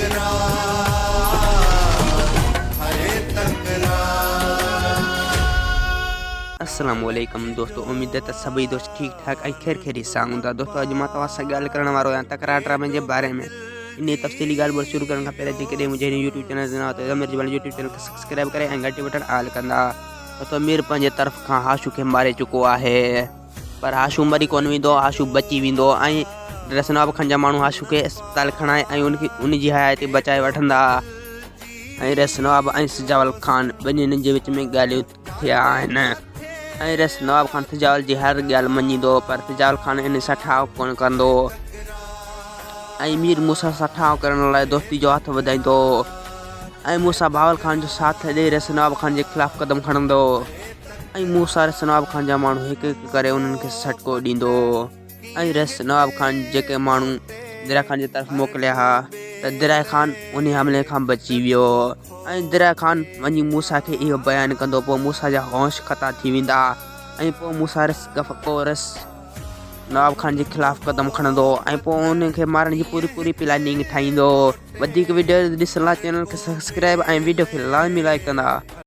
تڪرار هي تڪرار. السلام عليڪم دوستو اميد ته سڀئي دوست ٺيڪ ٺاڪ ۽ خير خيريت سان هوندا دوستو اڄ مان توهان سان ڳالهه ڪرڻ وارو آهيان تڪرار ڊرامي جي باري ۾ انهي تفصيلي ڳالهه ٻولهه شروع ڪرڻ کان پهريان جيڪڏهن منهنجي هن يوٽيوب چينل تي نوان آهيو ته مهرباني يوٽيوب چينل کي سبسڪرائب ڪري ۽ گهنٽي بٽڻ آل ڪندا دوستو مير پنهنجي طرف کان هاشو کي ماري چڪو آهي پر هاشو مري ڪونه ويندو هاشو بچي ويندو ۽ رس نواب خان جا ماڻهو هاشو کي اسپتال کڻائي ۽ ان کي ان جي حياتي بچائي وٺندا ۽ رس نواب ۽ سجاول خان ٻنهين جي وچ ۾ ڳالهيون ٿيا آهن ۽ رس نواب خان سجاول جي هر ڳالهه مڃيندو پر سجاول خان ان سان ٺاهه ڪونه ڪندو ۽ مير موسيٰ سان ٺاهه ڪرڻ لاء دوستي جو هٿ وڌائيندو ۽ موسيٰ بهاول خان جو ساٿ ڏئي رس نواب خان جي خلاف قدم کڻندو ۽ موسيٰ رس نواب خان جا ماڻهو هڪ هڪ ڪري انهن کي سٽڪو ڏيندو ۽ رس نواب خان جيڪي ماڻهو دريا خان جي طرف موڪليا ها ته دريا خان انهي حملي کان بچي ويو ۽ دريا خان وڃي موسيٰ کي اهو بيان ڪندو پوء موسيٰ جا هوش خطا ٿي ويندا ۽ پوء موسيٰ رس پوء رس نواب خان جي خلاف قدم کڻندو ۽ پوء ان کي مارڻ جي پوري پوري پلاننگ ٺاهيندو وڌيڪ وڊيو ڏسڻ لاء چينل کي سبسڪرائب ۽ وڊيو کي لازمي لائڪ ڪندا.